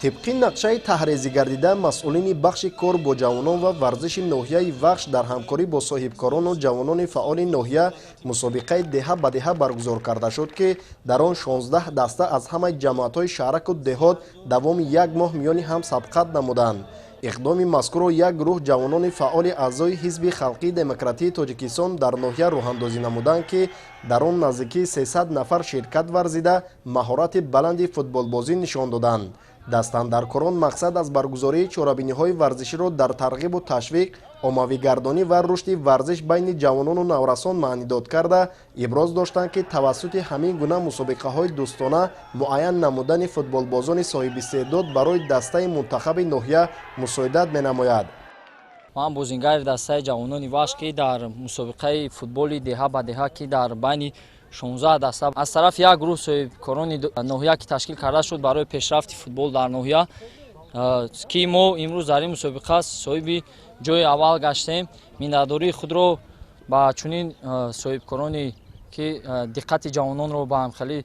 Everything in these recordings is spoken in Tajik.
Тибқи нақшаи таҳрезӣ гардида, масъулини бахши кор бо ҷавонон ва варзиши ноҳияи Вахш дар ҳамкорӣ бо соҳибкорону ҷавонони фаъоли ноҳия мусобиқаи деҳа ба деҳа баргузор карда шуд, ки дар он 16 даста аз ҳамаи ҷамоатҳои шаҳраку деҳот давоми як моҳ миёни ҳам сабқат намуданд. Иқдоми мазкурро як гурӯҳ ҷавонони фаъоли аъзои Ҳизби халқии демократии Тоҷикистон дар ноҳия роҳандозӣ намуданд, ки дар он наздикии 300 нафар ширкат варзида, маҳорати баланди футболбозӣ нишон доданд. Дастандаркорон мақсад аз баргузории чорабиниҳои варзиширо дар тарғибу ташвиқ, оммавигардонӣ ва рушди варзиш байни ҷавонону наврасон маънидод карда, иброз доштанд, ки тавассути ҳамин гуна мусобиқаҳои дӯстона муайян намудани футболбозони соҳибистеъдод барои дастаи мунтахаби ноҳия мусоидат менамояд. Ман бозингари дастаи ҷавонони Вахш, ки дар мусобиқаи футболи деҳа ба деҳа, ки дар байни 16 даста аз тарафи як гурӯҳ соҳибкорони ноҳия, ки ташкил карда шуд барои пешрафти футбол дар ноҳия, ки мо имрӯз дар ин мусобиқа соҳиби ҷои аввал гаштем. Миннатдории худро ба чунин соҳибкороне, ки диққати ҷавононро ба ҳамхелӣ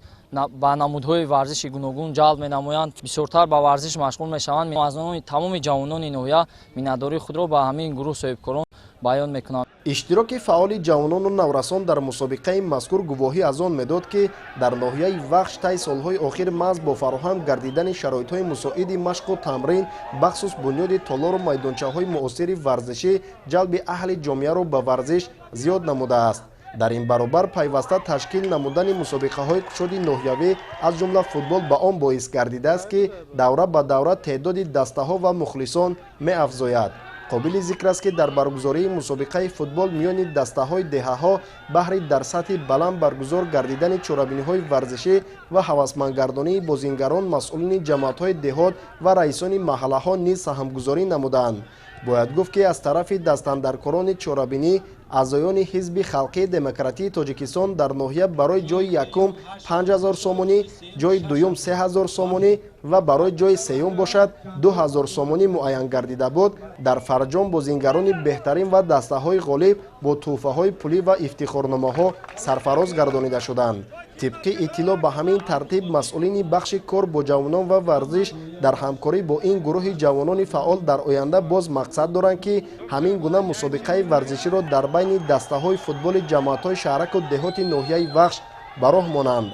ба намудҳои варзиши гуногун ҷалб менамоянд, бисёртар ба варзиш машғул мешаванд, аз номи тамоми ҷавонони ноҳия миннатдории худро ба ҳамин гурӯҳ соҳибкорон баён мекунам. Иштироки фаъоли ҷавонону наврасон дар мусобиқаи мазкур гувоҳӣ аз он медод, ки дар ноҳияи Вахш тай солҳои охир маҳз бо фароҳам гардидани шароитҳои мусоиди машқу тамрин, бахсус бунёди толору майдончаҳои муосири варзишӣ, ҷалби аҳли ҷомеаро ба варзиш зиёд намудааст. Дар ин баробар пайваста ташкил намудани мусобиқаҳои кушоди ноҳиявӣ, аз ҷумла футбол, ба он боис гардидааст, ки давра ба давра теъдоди дастаҳо ва мухлисон меафзояд. Қобили зикр аст, ки дар баргузории мусобиқаи футбол миёни дастаҳои деҳаҳо баҳри дар сатҳи баланд баргузор гардидани чорабиниҳои варзишӣ ва ҳавасмандгардонии бозингарон масъулини ҷамоатҳои деҳот ва раисони маҳаллаҳо низ саҳмгузорӣ намуданд. Бояд гуфт, ки аз тарафи дастандаркорони чорабинӣ аъзоёни Ҳизби халқии демократии Тоҷикистон дар ноҳия барои ҷои якум 5000 сомонӣ, ҷои дуюм 3000 сомонӣ ва барои ҷои сеюм бошад 2000 сомонӣ муайян гардида буд. Дар фарҷом бозингарони беҳтарин ва дастаҳои ғолиб бо тӯҳфаҳои пулӣ ва ифтихорномаҳо сарфароз гардонида шуданд. Тибқи иттилоъ, ба ҳамин тартиб масъулини бахши кор бо ҷавонон ва варзиш дар ҳамкорӣ бо ин гурӯҳи ҷавонони фаъол дар оянда боз мақсад доранд, ки ҳамин гуна мусобиқаи варзиширо дар байни дастаҳои футболи ҷамоатҳои шаҳраку деҳоти ноҳияи Вахш ба роҳ монанд.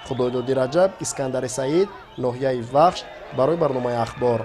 Худойдоди Раҷаб, Искандари Саид, ноҳияи Вахш, барои барномаи «Ахбор».